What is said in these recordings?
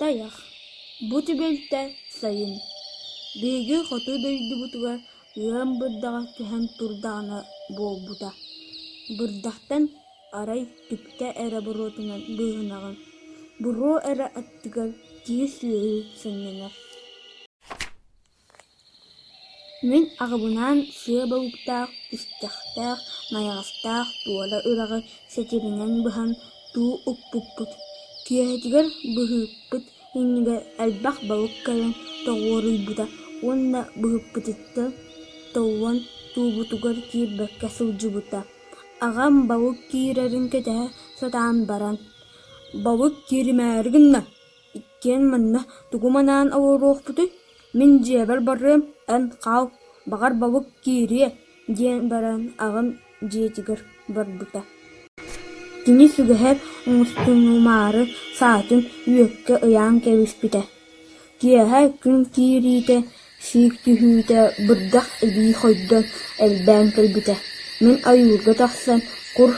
Тайах. Бу түбэлтэ сайын, биһиги хоту дойдубутугар ыам бырдаҕа түһэн турдаҕына буолбута. Бырдахтан арай түптэ эрэ буруотунан быыһанаҕын, буруо эрэ аттыгар киһи-сүөһү сынньанар. Мин аҕабынаан сыа балыктаах, күстэхтээх, майаҕастаах туора үрэҕи сэтиринэн быһан туу укпуппут. Киэһэтигэр быһыппыт иннигэр элбэх балык кэлэн тоҕуоруйбута уонна быһыппытыттан толлон туубутугар киирбэккэ сылдьыбыта. Аҕам балык киирэрин кэтэһэ сатаан баран: «Балык кииримээри гынна, Иккиэн манна тугу манаан олоруохпутуй, мин дьиэбэр барыам, эн хаал, баҕар балык киириэ» диэн баран аҕам дьиэтигэр барбыта. Кини сүгэһэр оҥостунумаары саатын үөккэ ыйаан кэбиспитэ. Киэһэ күн киириитэ, сиик түһүүтэ бырдах эбии хойдон, элбээн кэлбитэ. Мин ойуурга тахсан кур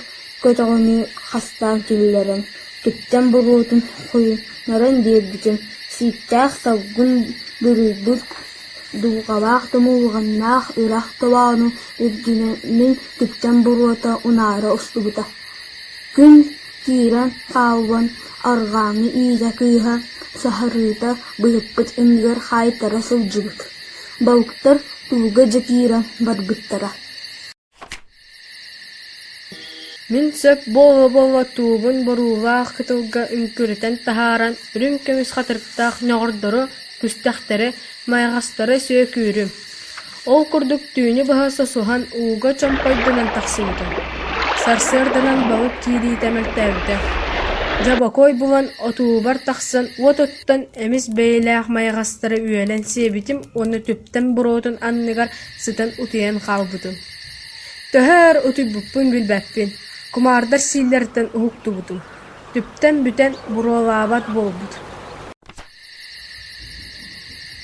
көтөҕөнү хастаан киллэрэн, түптэм буруотун хойуннаран биэрбитим, сииктээх салгын бүрүйбүт дулҕалаах тумулҕаннаах үрэх толоонун үрдүнэн мин түптэм буруота унаара устубута. Күн киирэн хаалан арҕааҥҥы иитэ кыыһа саһарыыта быһыппыт иннигэр хаайтара сылдьыбыт, балыктар тууга дьэ киирэн барбыттара. Мин сөп буола-буола туубун боруулаах кытылга үҥкүрүтэн таһааран үрүҥ көмүс хатырыктаах ньоҕордору, күстэхтэри, майаҕастары сүөкүүрүм. Ол курдук түүнү быһа сосуһан ууга чомпойдонон тахсыбытым. Сарсыарданан балык киириитэ мөлтөөбүтэ. Дьэ бокуой булан отуубар тахсан уот оттон эмис бэйэлээх майаҕастары үөлэн сиэбитим уонна түптэн буруотун анныгар сытан утуйан хаалбытым. Төһө өр утуйбуппун билбэппин, кумаардар сииллэриттэн уһуктубутум. Түптэн бүтэн буруолаабат буолбут.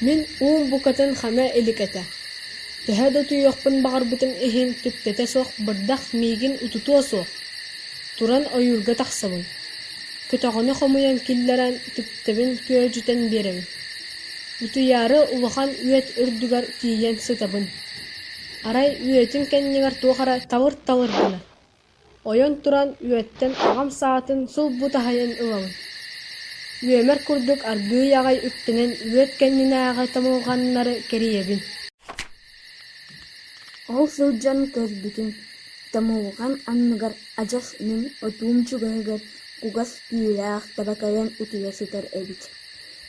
Мин уум букатын хана илик этэ, төһө да утуйуохпун баҕарбытым иһин түптэтэ суох бырдах миигин утутуо суох, туран ойуурга тахсабын, көтөҕөнү хомуйан киллэрэн түптэбин күөдьүтэн биэрэбин, утуйаары улахан үөт үрдүгэр тиийэн сытабын, арай үөтүм кэннигэр туох эрэ талыр-талыр гынар. Ойон туран үөттэн аҕам саатын сулбу таһыйан ылабын, үөмэр курдук аргыый аҕай үктэнэн үөт кэннинээҕи тамылҕаннары кэрийэбин. Ол сылдьан көрбүтүм, тамылҕан анныгар адьас мин отуум чугаһыгар кугас түүлээх таба кэлэн утуйа сытар эбит.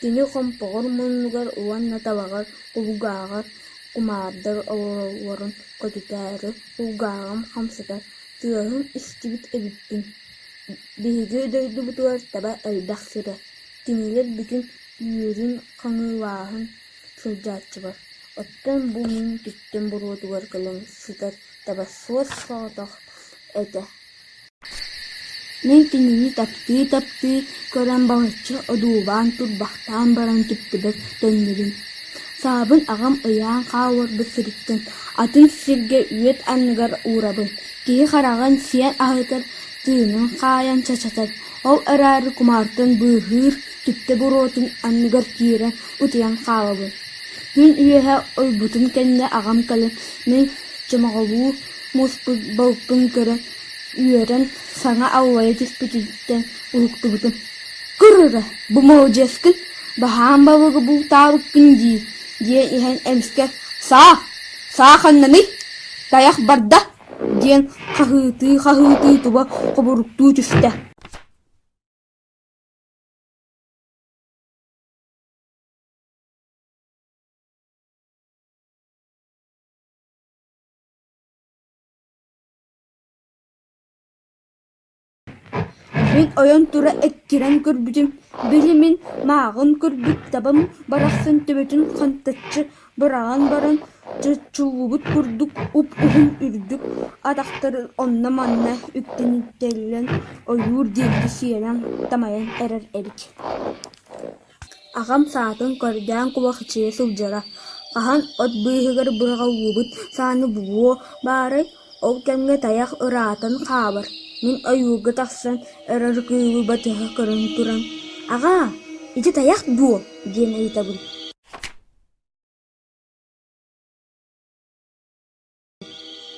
Кини хомпоҕор муннугар уонна талаҕар кулгааҕар кумаардар олороллорун көтүтээри кулгааҕым хамсатар тыаһын истибит эбиппин. Биһиги дойдубутугар таба элбэх сирэ, кинилэр бүтүн үөрүн хаҥыылааһын сылдьааччылар, оттон бу мин түптэн буруотугар кэлэн сытар таба суос-соҕотох этэ. Мин кинини таптыы-таптыы көрөн балачча одуулаан турбахтаан баран түптүбэр төннөрүм. Саабын аҕам ыйаан хаалларбыт сириттэн атын сиргэ үөт анныгар уурабын, киһи хараҕын сиэн аһытар, тыынын хаайан чачатар, ол эрээри кумаартан быыһыыр түптэ буруотун анныгар киирэн утуйан хаалабын. Күн үөһэ ойбутун кэннэ аҕам кэлэн мин чомоҕолуу муспут балыкпын көрөн үөрэн саҥа аллайа түспүтүттэн уһуктубутум: «Көр эрэ, бу маладьыаскын, баһаам балыгы бултаабыккын дии» диэн иһэн эмискэ «Саа! Саа ханнаный? Тайах барда!» диэн хаһыытыы-хаһыытыы туба хобуруктуу түстэ. Мин ойон тура эккирэн көрбүтүм, били мин мааҕын көрбүт табам барахсан төбөтүн хантаччы быраҕан баран чочуллубут курдук уп-уһун үрдүк атахтарын онно-манна үктэнитэлээн ойуур диэки сиэлэн тамайан эрэр эбит. Аҕам саатын көрдөөн кулахычыйа сылдьара, хаһан от быыһыгар быраҕыллыбыт сааны булуо баарай, ол кэмҥэ тайах ыраатан хаалар, мин ойуурга тахсан эрэр кыылы батыһа көрөн туран: «Аҕаа, Ити тайах дуо?» диэн ыйытабын.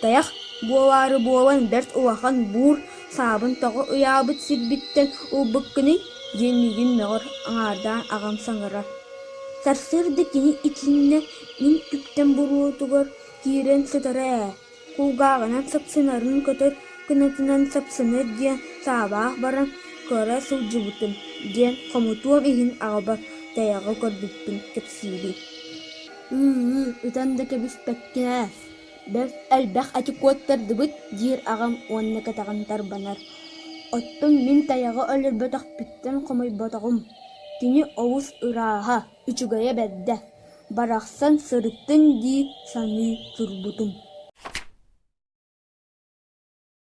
Тайах буолаары буолан бэрт улахан буур саабын тоҕо ыйаабыт сирбиттэн ылбыккыный диэн миигин мөҕөр, аҥаардаан аҕам саҥарар. Сарсыарда кини итиннэ мин түптэм буруотугар киирэн сытара ээ, кулгааҕынан сапсынарын көтөр кынатынан сапсынар диэн саабаах баран көрө сылдьыбытым диэн хомутуом иһин аҕабар тайаҕы көрбүппүн кэпсиибин. Ыы, ытан да кэбиспэккин ээ, бэрт элбэх эти куоттардыбыт диир аҕам уонна кэтэҕин тарбанар. Оттон мин тайаҕы өлөрбөтөхпүттэн хомойботоҕум, кини олус ырааһа, үчүгэйэ бэрдэ, барахсан сырыттын дии саныы турбутум.